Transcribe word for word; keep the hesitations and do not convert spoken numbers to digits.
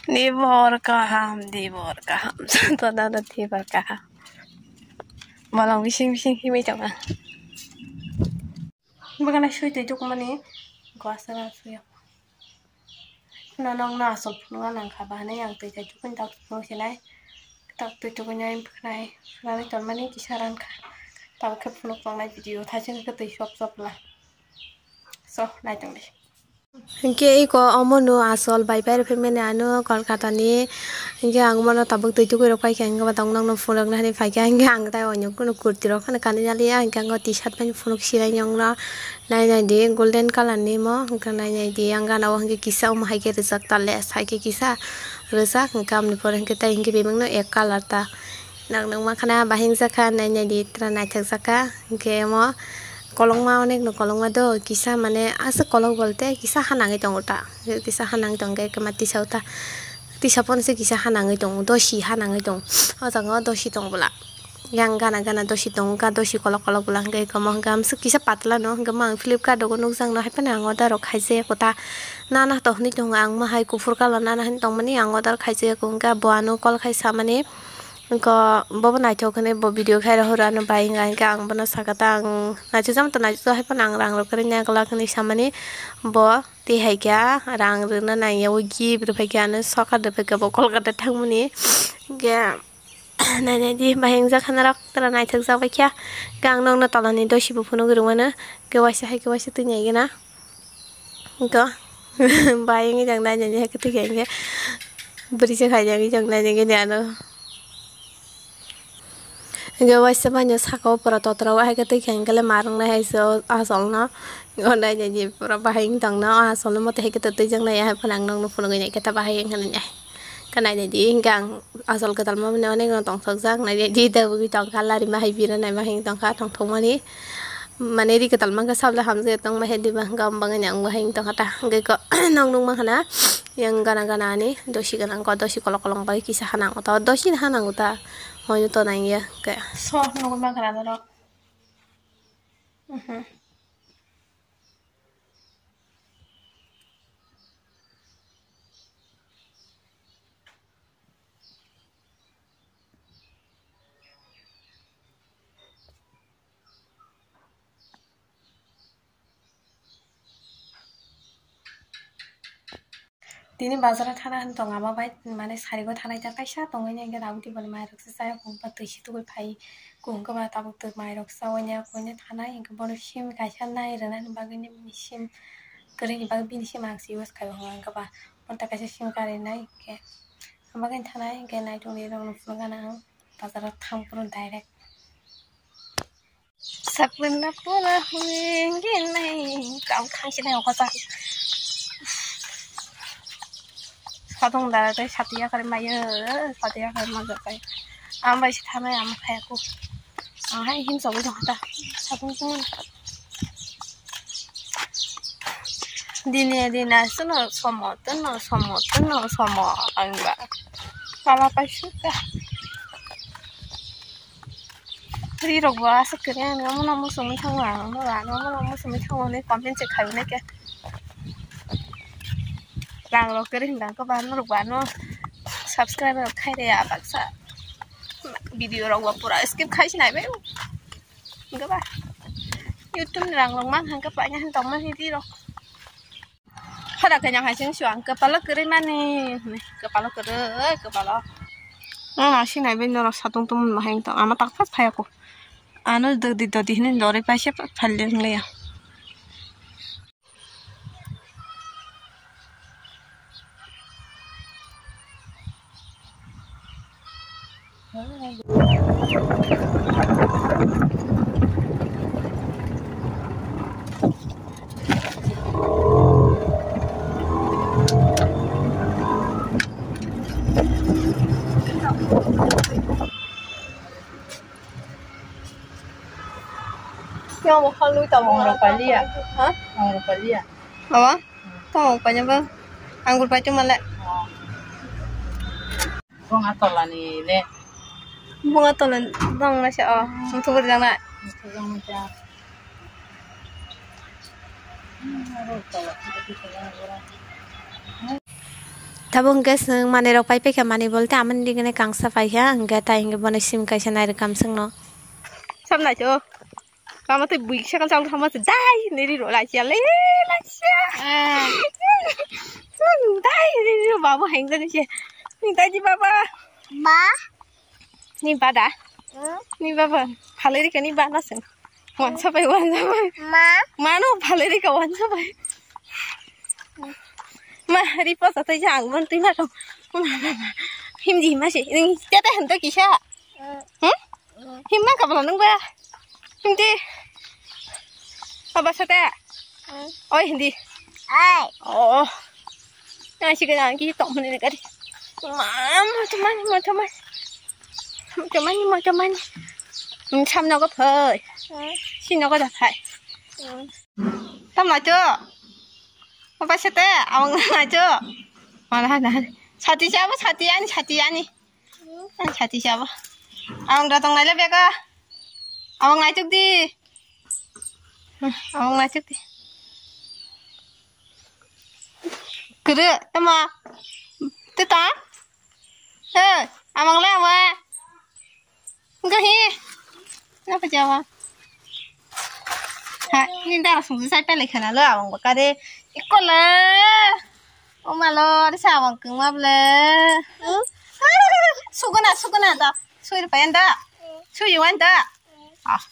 Dibor kaham, dibor kaham. Santo dada dibor kaham. Bolong bising bising himwi tongo. Bagana sui twi tukmani gwasa suya. Nono wngno asol phunukna nangkha, bahanai ang twi thai tukuni tak phunuk sinai. Tak twi tukuni ang phunai. Phunani tongmani kisa rankha. Tabuk khe phunuk tongnai video thaising khe twi sop sop la. So, nai tongdi. Hinkhe iko omo no asol bai bai rw phaimani ano Kolkata ni. Hinkhe ang bono tabuk twi tukui rok paikha, hinkhe bo tabuk nokno phunukna hinwi phaikha. Hinkhe ang tai oinok kunu kurti rok phano kanwi naliya, hinkhe ang o T-shirt bai phunuk sinai nokno. Nai nai di, golden colour ni mo, hwnkhe nai nai di, ang gana o hwnkhe kisa omo hai khe rijak ta les, hai khe kisa rijak, hwnkhe aboni pore hwnkhe tei hwnkhe bebak no ek colour ta. Nang nang mankha na bahing jakha, nai nai di, tra naithok jakha, hwnkhe omo kolokma, onek no kolokma do, kisa mane aswk kolok bolte kisa hanangwi tongo ta, kisa hanangwi tongkhe ema tisa o ta, tisa pono se kisa hanangwi tongo, dosi hanangwi tongo, o jaga o dosi tong bwla. Yang gana gana dosi tongo, ga dosi kolok kolok bwla hwnkhe eko mo hwnkhe amswk kisa patla no hwnkhe mo ang Flipkart rogo nukjakno hai phano ang order rok khaijaya kota nana to hwnwi tongo ang mo hai kuphur colour nana hwnwi tongmani ang order khaijaya ko hwnkhe bo ano call khai samani hwnkhe bobo naithok hwnwi bo video khai rohor ano bai hwnkha hwnkhe ang bono sakha ta ang naithokjak to naithokjak hai phano ang rang rok kwrwini glak hwnwi samani bo tei hai khe rang rwna nangya o gift rwphai khe ano sokat rwphai khe bo Kolkata thangmani hwnkhe. Nai nai di, bahai wngjak kha norok, tara naithok jak bai kha. Khe ang nokno tola ni dosi bo phunugwi rwmano. Khe waisa hai khe waisa twi nai gana. Go. Bahai wngwi jang nai nai di, hai khe twi khe hwnkhe. Bwrwi se khai jagwi jang nai nai gini ano. Hwnkhe waisa bai no saka o pura totra o hai khe twi khe hwnkhe le ma rwng nai hai se o asol no. O nai nai di pura bahai wng tong no, o asol no mote hai khe twi jang nai, hai phano ang nokno phunugwi nai khe ta bahai wng hwnwi nai. Khe nai nai di, hwnkhe ang asol kwtal ma mani onek no tongthok jak, nai nai di, tabugwi tong kha, lari ma hai bira nai ma hai tong kha, tongthok mani. Mane ri kwtal ma khe sal da hamjak tong ma hai di ba, hwnkhe ang bagwi ni ang bo hai tong kha ta, hwnkhe ko nok nuk ma khana, yang gana gana ani dosi gana ko dosi kolok kolok bai kisa hanang o ta, dosi hanang o ta, hoi no to nang ya khe. So nugwi ma khana norok. Mhm. Tini bazar o thana hwn tong ama bai, mane sarigo thanai ta kaisa tongwi nai hwnkhe tabuk tei boni mairok se chaya kung ba twi se tugui phai kung hwnkhe ba tabuk twi mairok chaui nai kung thanai hwnkhe bono sim kaisa nai rwna ni bagwi ni sim kwrwini bagwi bini sim ang se use khai o hwnkhe ba bono ta kaisa sim karinai hwnkhe. Amo khe thanai hwnkhe naitukni rokno phunukgana ang bazaro thang phuru direct. Sakbwna pura hwngwi nai kam khangsi nai okhorsa. Sadong dara tei sati yakarwi maiyo, sati yakarwi manjak bai. Ang bai se thanai amo khaya ku. Ang hai himsogwi tongkha ta. Sadong tong. Dine dine aswkno somo twno somo twno somo ang ba. Mama paisukha. Ri rok bo aswk kwrwi ang omono muchungwi thango ang, omono muchungwi thango hwnwi comment se khai hwnwi khe. Rang rok kwrwi hwnka khe ba norok bo ano subscribe rok khai rwya baksa. Video rok bo pura skip khai se nai bai. Hwnkhe ba YouTube ni rang rok mang hwnkhe paina hwn tongmani ri rok. Hora khe nang hai sing suang kwpalo kwrwi mani hwnwi kwpalo kwrwi kwpalo. Ano sinai bai norok satung tung ma hai tong ama tak phas phai ako. Ano dodi dodi hwnwi doroi paisa phalde wng laya. Yang mo khan lui tamo. Ang rok paliya. Ha? Ang rok paliya. Awa? Tamo panya ba? Anggur pai tu male. Bong atola ni le. Bong atola dong na sa o. Sung tu beri dong na. Sung tu beri dong na. Tabuk hwnkhe chwng manwi rok pai paikha, manwi bolte amoni digini kangsa paikha, hwnkhe tai hwnkhe bono sim kaisa nairwkha chwngno. Sam naitok. Mama tei bui sakal chal thangma se dai neri ro lai sia le lai sia. Dai neri ro babu heng jani se. Dai ji baba. Ba. Ni bada. Ni baba. Phalai rikha ni bana se. Wansa bai wansa bai. Ma. Mano phalai rikha wansa bai. Ma ripo sa tai jang mon tui ma to. Himdi ma se. Tete hento kisa. Hmm? Himma kabla nung ba? Hindi. Apa sate? Oi, hindi. Ai. Oh. Nang si kena ki tong mene kari. Mam, teman, teman. Teman, teman. Sam nogo phai. Si nogo da phai. Tam na cho. Apa sate? Awang na cho. Mana na. Sati siapa? Sati ani, sati ani. Ang sati siapa? Awang datang nai le beka. Awang naituk di. Awang naituk di. Kere, tama. Teta. He, awang le awang. Gahi. Napa jawa? Ha, ini dah langsung selesai pele kana lo awang bakare. Iko le. Oma lo, risa awang kengma ble. Suguna, suguna da. Sui rupayan da. Sui yuan da. Ah.